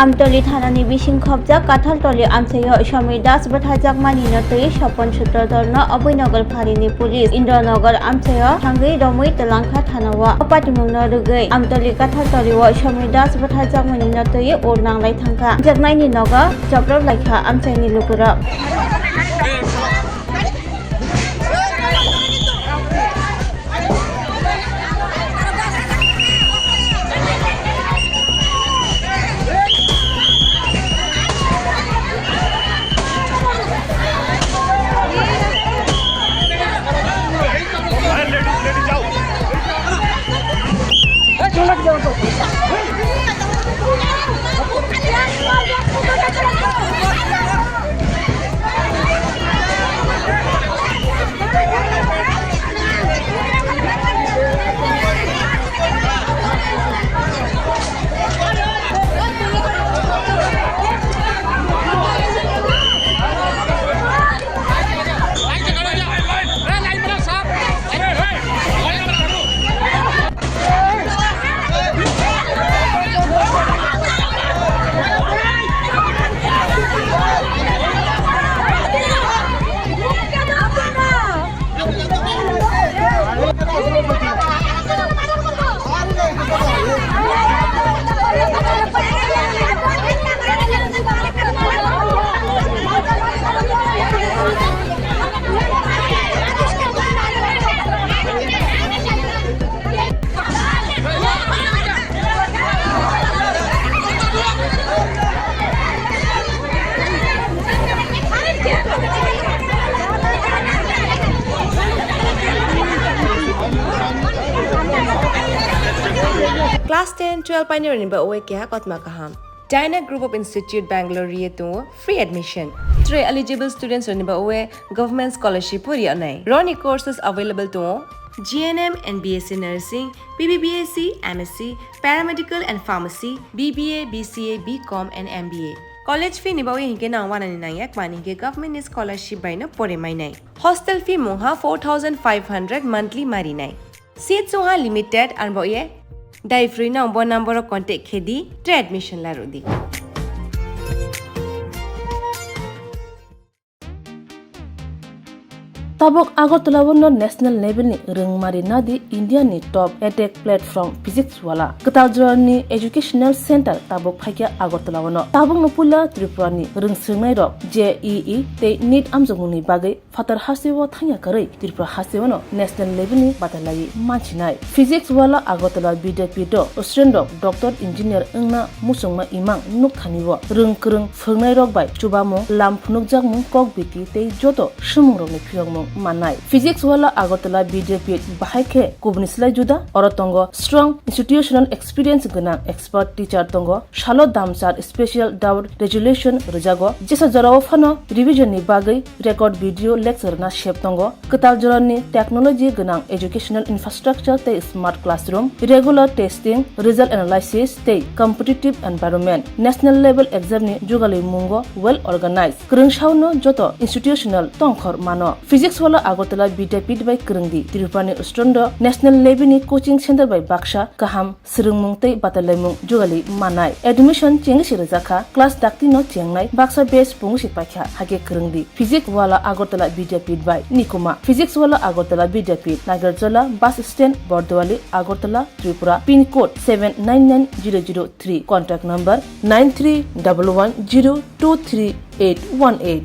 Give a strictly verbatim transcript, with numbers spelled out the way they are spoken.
Amtoli thanani bising khopjak Kathaltoli amchaio Somir Das bwtharjakmani no twi Sopon Sutrodorno Abhoynagar pharini police Indranagar amchaio thangwi romwi twlangkha thanao. O patimungno rwgwi Amtoli Kathaltolio Somir Das bwtharjakmani no twi ur nanglai thangkha. Jaknaini nogo choprok laikha amchaini lukurok. Class ten, twelve painirokni bagwi keha kothoma kaham. Dyna Group of Institute Bangalore ri tongo free admission. Tei eligible students rokni bagwi government scholarship bo ri anai. Roni courses available tongo G N M and B S C nursing, B B B S C, M S C, paramedical and pharmacy, B B A, B C A, B Com and M B A. College fee ni bagwi hinkhe nang wanani nangya, mani hinkhe government ni scholarship bai no pore mainai. Hostel fee mungha four thousand five hundred monthly marinai. Seat songha limited, arbo ye dai free no bo number o contact khe di, tei admission la rw di. Tabuk Agartala o no national level ni rwngmari nadi India ni top edtech platform Physics Wallah kwtal jora ni educational center tabuk phaikha Agartala o no. Tabuk no puila Tripura ni rwngswrwngnai rok J E E tei NEET amjokmung ni bagwi phatar hasteo thangya kwrwi Tripura hasteo no national level ni batalaiwi manchinai. Physics Wallah Agartala Vidyapith o student rok doctor engineer wngna muchungma imang nukthani o rwng kwrwng phwrwngnai rok bai chubamung, lam phunukjakmung, kok biti tei joto swmung rokni phiyokmung mannai. Physics Wallah Agartala Vidyapith bahai khe kubuni slai juda, oro tongo strong institutional experience gwnang expert teacher tongo, salo damchar special doubt resolution rwjago, jesa jorao phano revision ni bagwi record video lecture na sep tongo, kwtal jorani technology gwnang educational infrastructure tei smart classroom, regular testing, result analysis tei competitive environment. National level exam ni jugalwi mungo well organized. Kwrwngsao no joto institutional tongkhor mano. Physics Wallah Agartala Vidyapith bai kwrwngdi. Tripura ni student rok national level ni coaching center bai baksa kaham swrwngmung tei batalaimung jugali manai. Admission chengwi se rwjakha, class dakti no chengnai, baksa batch pungwi se paikha, hakhe kwrwngdi. Physics Wallah Agartala Vidyapith bai nikuma. Physics Wallah Agartala Vidyapith, Nagarjola bus stand, Bordowali, Agartala, Tripura, pin code seven nine nine zero zero three, contact number nine three double one zero two three eight one eight.